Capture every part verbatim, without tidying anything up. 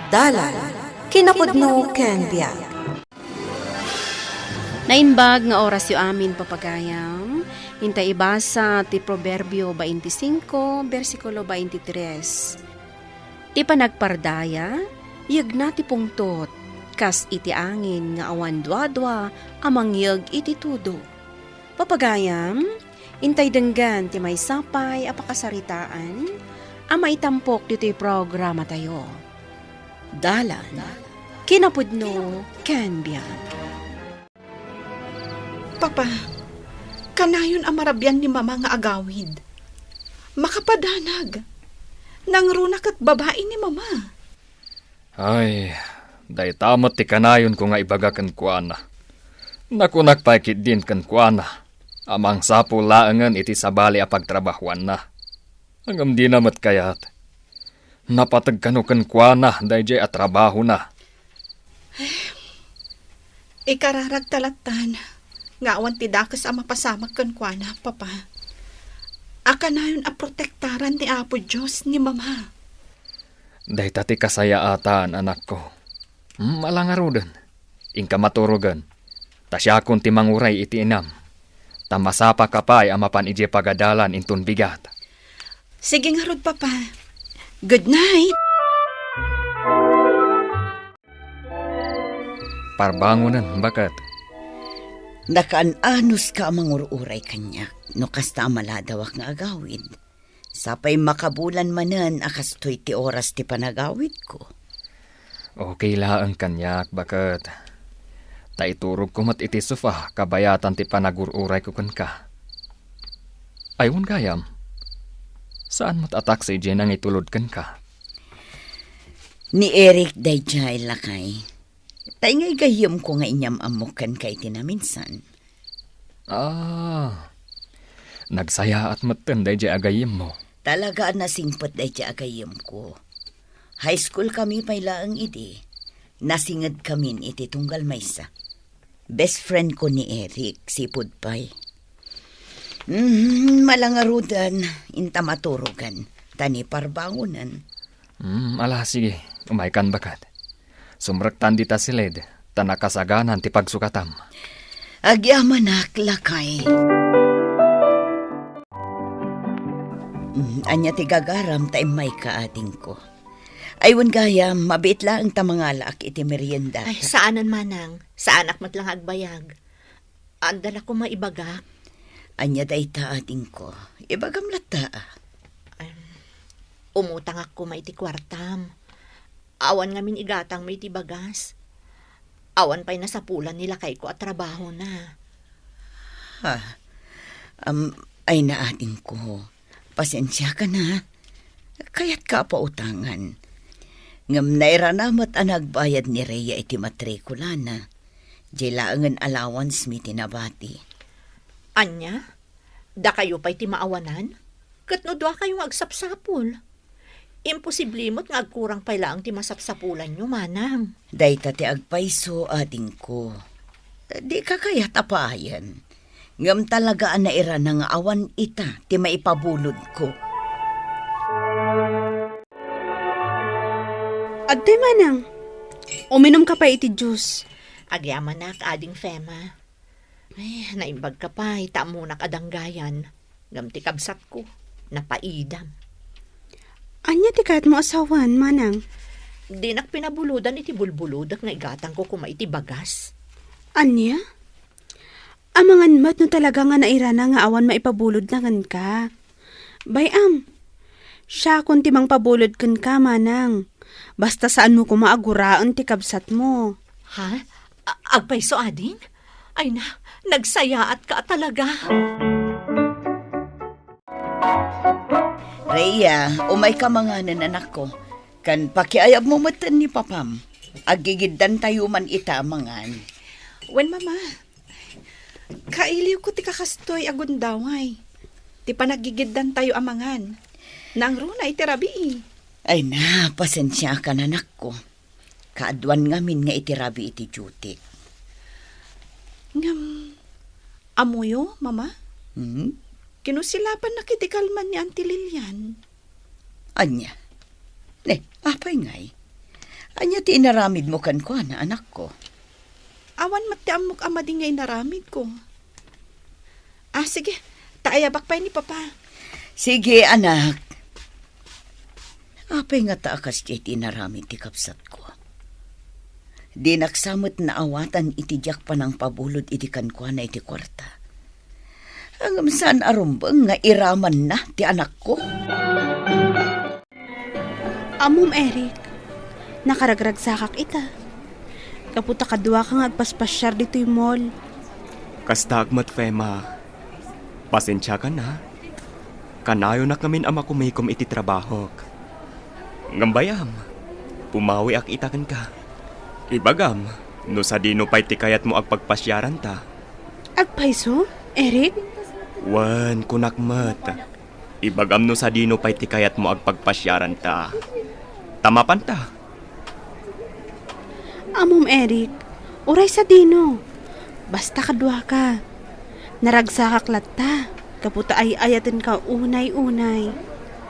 Dalan, kinapudno ken biag. Naimbag nga orasyo amin, papagayam. Inta ibasa ti Proverbio twenty-five, bersikulo twenty-three. Ti panagpardaya, yegna ti pungtot, kas iti angin nga awan duadua a mangyeg iti tudo. Papagayam, intay denggen ti maysa pay a pakasaritaan a maitampok ditoy programatayo. Dalan, kinapudno, ken biag. Papa, kanayon a marabian ni Mama nga agawid. Makapadanag. Nangruna ket babai ni Mama. Ay, dayta met ti kanayonko nga ibaga kenkuana. Nakunak pay ketdin kenkuana a mangsapul laengen iti sabali a pagtrabahuanna. Ngem dina met kayat. Napateg kano kenkuana daydiay a trabahona. Ikararagta lattan nga awan ti dakes a mapasamak kenkuana, Papa. A kanayon a protektaran ni Apo Dios ni Mama. Dayta ti kasayaatan, anakko. Hmm, ala ngaruden. Inka maturogen. Ta siakon ti manguray iti inam. Ta masapaka pay a mapan idiay pagadalan inton bigat. Sige ngarud, Papa. Good night. Parbangonen, baket. Nakaan-anuska a mangur-uray kaniak no kasta a maladawak nga agawid. Sapay makabulan manen a kastoy ti oras ti panagawidko. Okay laeng kaniak, baket. Ta iturogko met iti sofa kabayatan ti panagur-urayko kenka. Ay, wen gayam. Saan met a taksi diay nangitulod kenka? Ni Eric daydiay, lakay. Ta ingay gayyemko nga inyam-ammok kenka iti naminsan. Ah, nagsayaat metten daydiay a gayyemmo. Talaga a nasingpet daydiay a gayyemko. High school kami pay laeng idi. Nasingedkamin iti tunggal maysa. Best friend ko ni Eric, sipud pay. Mm, malangarudan, inta maturogan, ta ni parbangonan. Mm, ala, sige. Umaykan, baket. Sumrektan dita siled, ta nakasaganan ti pagsukatam. Agyamanak, lakay. Mm, ania ti gagaram ta immayka, adingko? Ay, wen gayam, mabiit laeng ta mangalaak iti merienda. Ay, saanen, manang. Saanak met la nga agbayag. Adda la koma ibagak. Ania dayta, adingko? Ibagam latta, a. Em, umutangak koma iti kuartam. Awan ngamin igatangmo iti bagas. Awan pay nasapulan ni lakayko a trabahona. Ha? Am, ay na, adingko. Pasensiakan, a. Kayatka a pautangan. Ngem nairana met a nagbayad ni Rhea iti matrikulana. Diay laengen allowance mi ti nabati. Ania? Dakayo pay ti maawanan? Ket no duakayo nga agsapsapul? Imposible met nga agkurang pay laeng ti masapsapulanyo, manang. Dayta ti agpayso, adingko. Dika kayat a paayen. Ngem talaga a nairana nga awan ita ti maipabulodko. Adtoy, manang. Uminumka pay iti juice. Agyamanak, ading Fema. Ay, naimbagka pay, ta ammonak a danggayan. Ngem ti kabsatko, napaidam. Ania ti kayatmo a sawen, manang? Dinak pinabulodan iti bulbulodek nga igatangko koma iti bagas. Ania? Amangan met no talaga nga nairana nga awan maipabulodna kenka. Bay-am, siakon ti mangpabulod kenka, manang. Basta saanmo koma a guraen ti kabsatmo. Ha? A-, agpayso, ading? Ay na, nagsayaatka a talaga. Rhea, umayka manganen, anakko. Ken pakiayabmo metten ni papam. Aggigiddantayo man ita a mangan. Wen, Mama. Kailiwko ti kakastoy a gundaway. Ti panagigiddantayo a mangan. Nangruna iti rabii. Ay na, pasensiakan, anakko. Kaaduan ngamin nga iti rabii ti duty. Ngem, ammoyo, Mama? Hmm? Kinusilapannak iti kalman ni Auntie Lilian. Ania? Ne, apay ngay? Ania ti inaramidmo kenkuana, anakko? Awan met ti ammok a madi nga inaramidko. Ah, sige. Ta ayabak pay ni Papa. Sige, anak. Apay ngata a kasdiay ti inaramid ti kabsatko? Dinak sa met naawatan iti diak panangpabulod idi kenkuana iti kuarta. Ngem saan a rumbeng nga iramanna ti anakko. Ammom, Eric, nakaragragsakak ita. Gapu ta kaduaka nga agpaspasiar ditoy mall. Kastaak met, Fema. Pasensiakan, ha? Kanayonak ngamin a makumikom iti trabahok. Ngem bay-am, pumawiak ita kenka. Ibagam, no sadino pay ti kayatmo agpagpasiaranta. Agpayso, Eric? Wen, kunak met. Ibagam no sadino pay ti kayatmo agpagpasiaranta. Ta mapanta. Ammom, Eric, uray sadino. Basta kaduaka. Naragsakak latta, gapu ta ay-ayatenka unay-unay.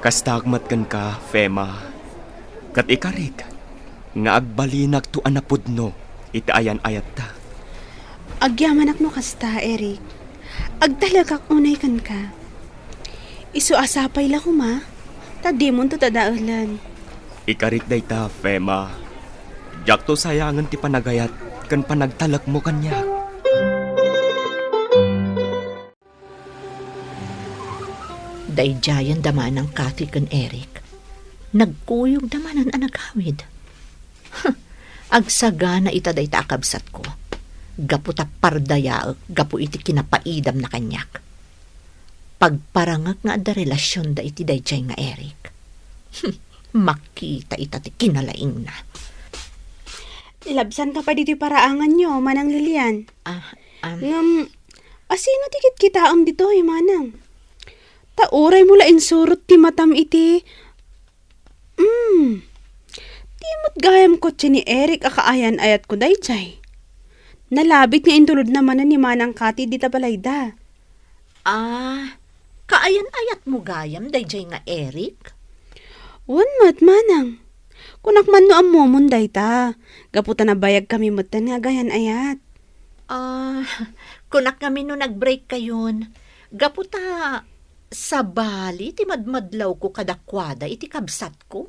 Kastaak met kenka, Fema. Ket ikarik nga agbalinakto a napudno iti ayan-ayatta. Agyamanak no kasta, Eric. Agtalekak unay kenka. Isu a sapay la koma, ta dimonto dadaelen. Ikarik dayta, Fema. Diakto sayangen ti panagayat ken panagtalekmo kaniak. Daydiayen da manang Kathy ken Eric. Nagkuyogda manen a nagawid. Huh, agsagana ita dayta a kabsatko. Gapu ta pardayaek gapu iti kinapaidamna kaniak. Pagparangek nga adda relasionda iti daydiay nga Eric. Hmm, makita ita ti kinalaingna. Labsanka pay ditoy paraanganyo, Manang Lilian. Ah, um, Ngem, asino ti kitkitaem ditoy, Manang? Ta uraymo la insurot ti matam iti, mm, ti met gayam kotse ni Eric a kaayan-ayatko daydiay. Nalabit nga intulodna manen ni Manang Kati dita balayda. Ah, kaayan-ayatmo gayam daydiay nga Eric? Wen met, Manang. Kunak man no ammomon dayta, gapu ta nabayagkami metten nga agayan-ayat. Ah, kunak ngamin no nag-break kayon, gapu ta sabali ti madmadlawko kadakuada iti kabsatko.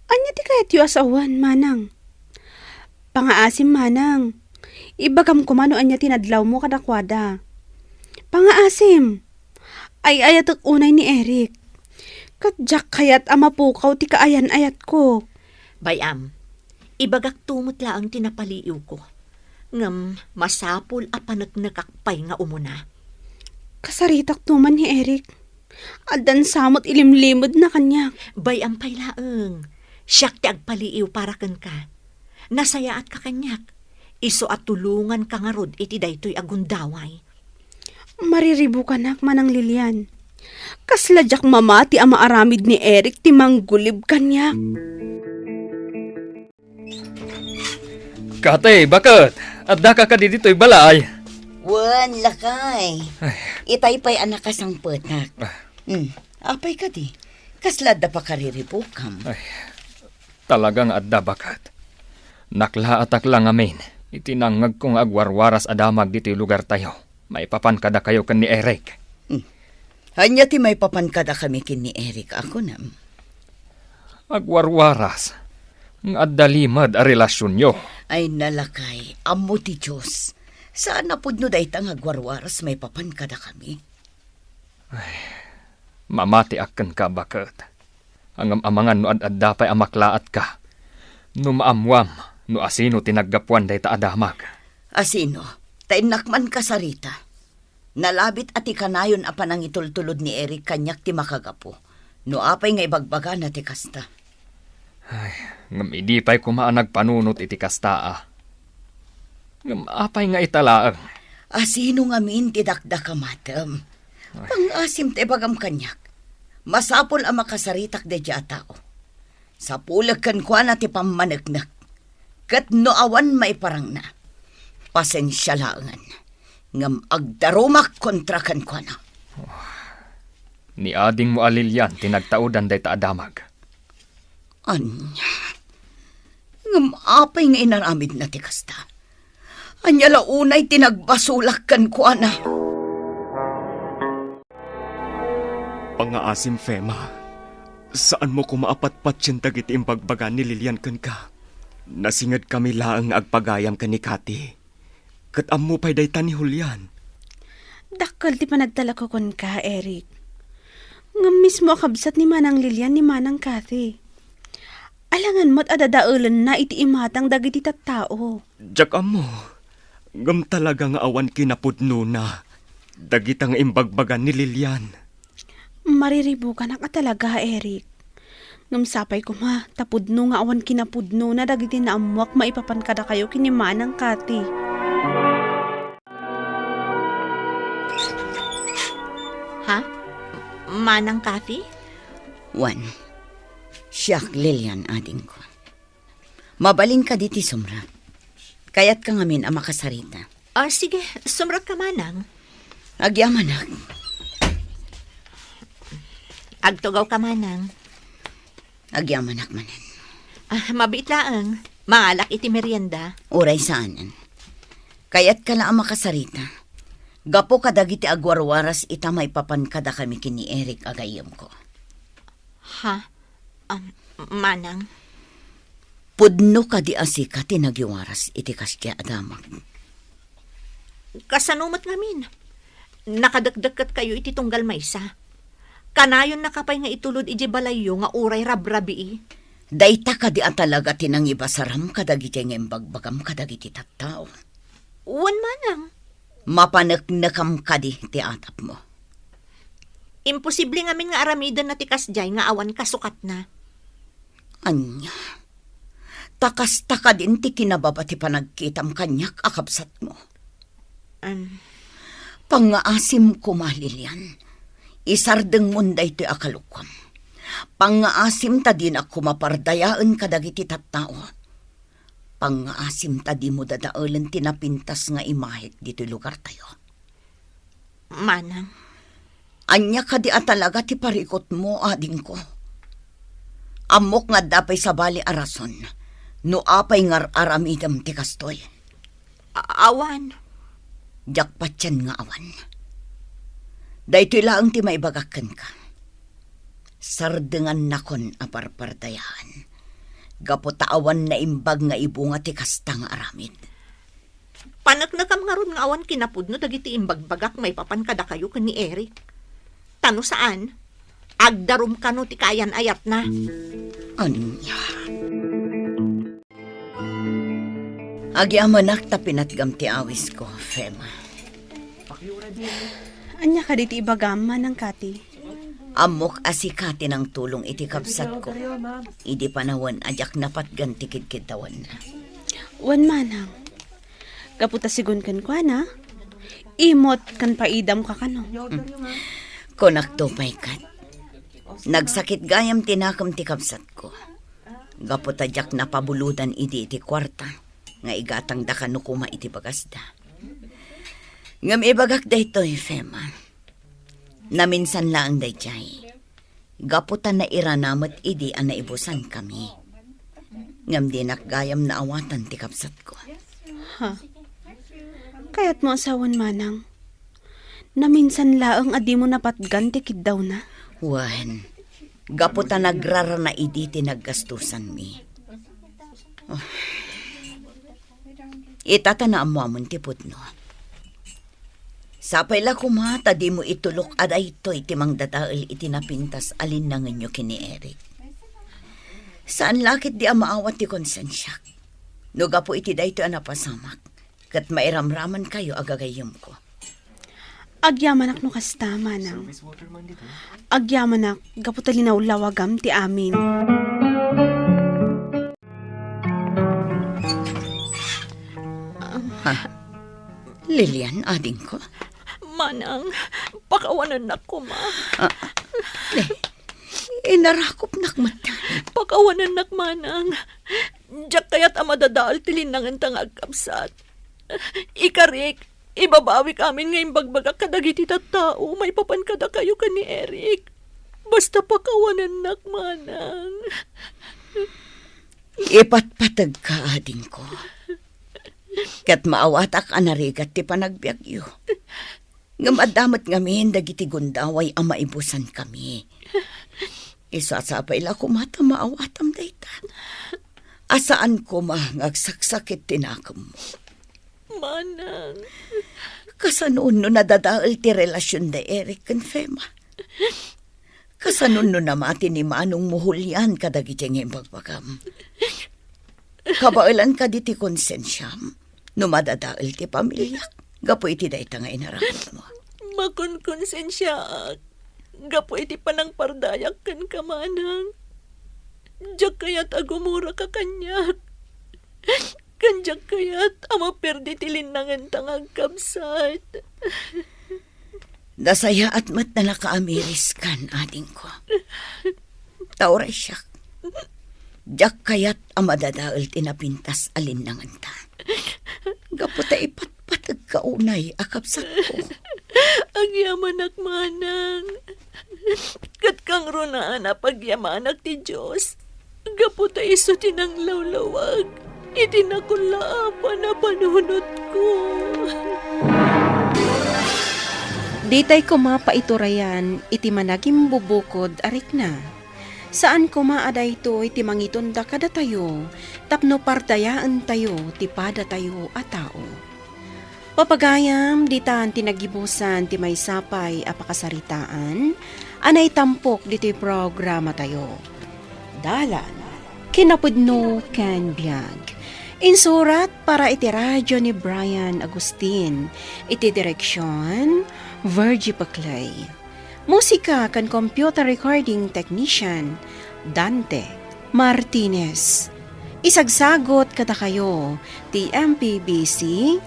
Ania ti kayatyo a sawen, Manang? Pangaasim, Manang. Ibagam koma no ania ti nadlawmo kadakuada. Pangaasim. Ay-ayatek unay ni Eric. Ket diak kayat a mapukaw ti kaayan-ayatko. Bay-am, ibagakto met laeng ti napaliiwko. Ngem masapul a paneknekak pay nga umuna. Kasaritakto man ni Eric. Addan sa met ilimlimedna kaniak. Bay-am pay laeng. Siak ti agpaliiw para kenka. Nasayaatka kaniak. Isu a tulonganka ngarud iti daytoy a gundaway. Mariribukanak, Manang Lilian. Kasla diak mamati a maaramid ni Eric ti manggulib kaniak. Kate, baket? Addaka kadi ditoy balay? Wen, lakay. Ay. Itay pay a nakasangpetak. Ah. Hmm, apay kadi? Kasla adda pakariribukam? Ay, talaga nga adda, baket. Naklaatak la ngamin iti nangngegko nga agwarwaras a damag ditoy lugartayo maipapan kadakayo ken ni Eric. Hmm. Ania ti maipapan kadakami ken ni Eric a kunam? Agwarwaras nga adda limed a relasionyo. Ay, nalakay, ammo ti Dios. Saan a pudno dayta nga agwarwaras maipapan kadakami. Ay, mamatiak kenka, baket. Ngem amangan no ad-adda pay a maklaatka. No maammuam no asino ti naggapuan dayta a damag. Asino? Ta innak man kasarita. Nalabit a ti kanayon a panangitultulod ni Eric kaniak ti makagapu. No apay nga ibagbagana ti kasta? Ay, ngem idi pay koma a nagpanunot iti kasta a. Ngem apay nga ita laeng? Asino ngamin ti dakdakamatem? Ay. Pangasim ta ibagam kaniak. Masapul a makasaritak daydiay a tao. Sapulek kenkuana ti pammaneknek. Ket no awan maiparangna, pasensia laengen, ngem agdarumak kontra kenkuana. Ni adingmo a Lilian ti nagtaudan dayta a damag. Ania? Ngem apay nga inaramidna ti kasta? Ania la unay ti nagbasolak kenkuana? Pangngaasim, Fema. Saanmo koma a patpatien dagiti imbagbaga ni Lilian kenka. Nasingedkami laeng nga agpagayam ken ni Cathy. Ket ammo pay dayta ni Julian. Dakkel ti panagtalekko kenka, Eric. Ngem mismo a kabsat ni Manang Lilian ni Manang Cathy. Alangan met a dadaelenna iti imatang dagiti tattao. Diak ammo. Ngem talaga nga awan kinapudnona dagita nga imbagbaga ni Lilian. Mariribukanak a talaga, Eric. Ngem sapay koma, ta pudno nga awan kinapudnona dagiti naammoak maipapan kadakayo ken ni Manang Cathy. Ha? Manang Cathy? Wen, siak, Lilian, adingko. Mabalin kadi ti sumrek? Kayatka ngamin a makasarita. Ah, sige, sumrekka, Manang. Agyamanak. Agtugawka, Manang. Agyamanak manen. Ah, mabiit laeng. Mangalak iti merienda. Uray saanen. Kayatka la a makasarita. Gapu kadagiti agwarwaras ita maipapan kadakami ken ni Eric a gayyemko. Ha? Am, Manang? Pudno kadi a sika ti nagiwaras iti kasdiay a damag? Kasano met ngamin? Nakadekdekket kayo iti tunggal maysa. Kanayonnaka pay nga itulod idiay balayyo nga uray rabrabii. Dayta kadi a talaga ti nangibasaram kadagiti nga imbagbagam kadagiti tattao? Wen, Manang. Mapaneknekam kadi ti atapmo? Imposible ngamin nga aramidenna ti kasdiay nga awan kasukatna. Ania? Ta kasta kadin ti kinababa ti panagkitam kaniak a kabsatmo? Am. Pangngaasim koma, Lilian. Isardengmon daytoy a kalukuam. Pangngaasim ta dinak koma pardayaen kadagiti tattao. Pangngaasim ta dimo dadaelen ti napintas nga imahek ditoy lugartayo. Manang. Ania kadi a talaga ti parikutmo, adingko? Ammok nga adda pay sabali a rason no apay nga ar-aramidem ti kastoy. A-, awan. Diak patien nga awan. Daytoy laeng ti maibagak kenka. Sardengannakon a parpardayaen. Gapu ta awan naimbag nga ibunga ti kasta nga aramid. Paneknekam ngarud nga awan kinapudno dagiti imbagbagak maipapan kadakayo ken ni Eric. Ta no saan, agdarum kano ti kaayan-ayatna. Ania? Agyamanak ta pinatgam ti awisko, Fema. Ania kadi ti ibagam, Manang Cathy? Ammok a sika ti nangtulong iti kabsatko idi panawen a diak napatgan ti kidkiddawanna. Wen, Manang. Gapu ta sigun kenkuana, imot ken paidamka kano. Kunakto pay ket, nagsakit gayam ti nakem ti kabsatko. Gapu ta diak napabulodan idi iti kuarta nga igatangda kano koma iti bagasda. Ngem ibagak daytoy, Fema. Naminsan laeng daydiay. Gapu ta nairana met idi a naibusankami. Ngem dinak gayam naawatan ti kabsatko. Ha? Kayatmo a sawen, Manang? Naminsan laeng a dimo napatgan ti kiddawna? Wen, gapu ta nagrarana idi ti naggastusanmi. Oh. Ita ta naammoamon ti pudno. Sapay la koma ta dimo itulok a daytoy ti mangdadael iti napintas a linnangenyo ken ni Eric. Saan la ketdi a maawat ti konsensiak no gapu iti daytoy a napasamak ket mairamramankayo a gagayyemko. Agyamanak no kasta, Manang. Agyamanak gapu ta linawlawagam ti amin. Ha? Lilian, adingko? Manang, pakawanennak koma. Ah, eh, inarakupnak met. Pakawanennak, Manang. Diak kayat a madadael ti linnangenta nga agkabsat. Ikarik, ibabawik amin nga imbagbagak kadagiti tattao maipapan kadakayo ken ni Eric. Basta pakawanennak, Manang. Ipatpategka, adingko. Ket maawatak a narigat ti panagbiagyo. Ngem adda met ngamin dagiti gundaway a maibusankami. Isu a sapay la koma ta maawatam dayta. A saan koma nga agsaksakit ti nakemmo. Manang. Kasano no nadadael ti relasion da Eric ken Fema? Kasano no namati ni Manong mo Julian kadagiti nga imbagbagam? Kabaelan kadi ti konsensiam no madadael ti pamiliak gapu iti dayta nga inaramidmo? Makonkonsensiaak gapu iti panangpardayak kenka, Manang. Diak kayat a gumuraka kaniak. Ken diak kayat a maperdi ti linnangenta nga agkabsat. Nasayaat met a nakaamiriskan, adingko. Ta uray siak, diak kayat a madadael ti napintas a linnangenta. Gapu ta ipatpategka unay a kabsatko. Agyamanak, Manang. Ket kangrunaan a pagyamanak ti Dios, gapu ta isu ti nanglawlawag iti nakullaapan a panunotko. Ditay koma paiturayan iti managimbubukod a rikna. Saan koma a daytoy ti mangitonda kadatayo tapno pardayaentayo ti padatayo a tao. Papagayam, ditan ti nagibusan ti maysa pay a pakasaritaan a naitampok ditoy programatayo. Dalan, kinapudno ken biag. Insurat para iti radio ni Brian Agustin, iti direksyon, Virgie Paclay. Musika ken computer recording technician, Dante Martinez. Isagsagot kadakayo ti M P B C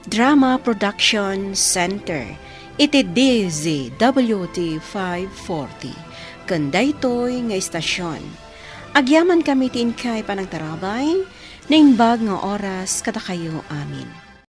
Drama Production Center iti D Z W T five forty ken daytoy nga istasyon. Agyamankami ti inkay panangtarabay, naimbag nga oras kadakayo amin.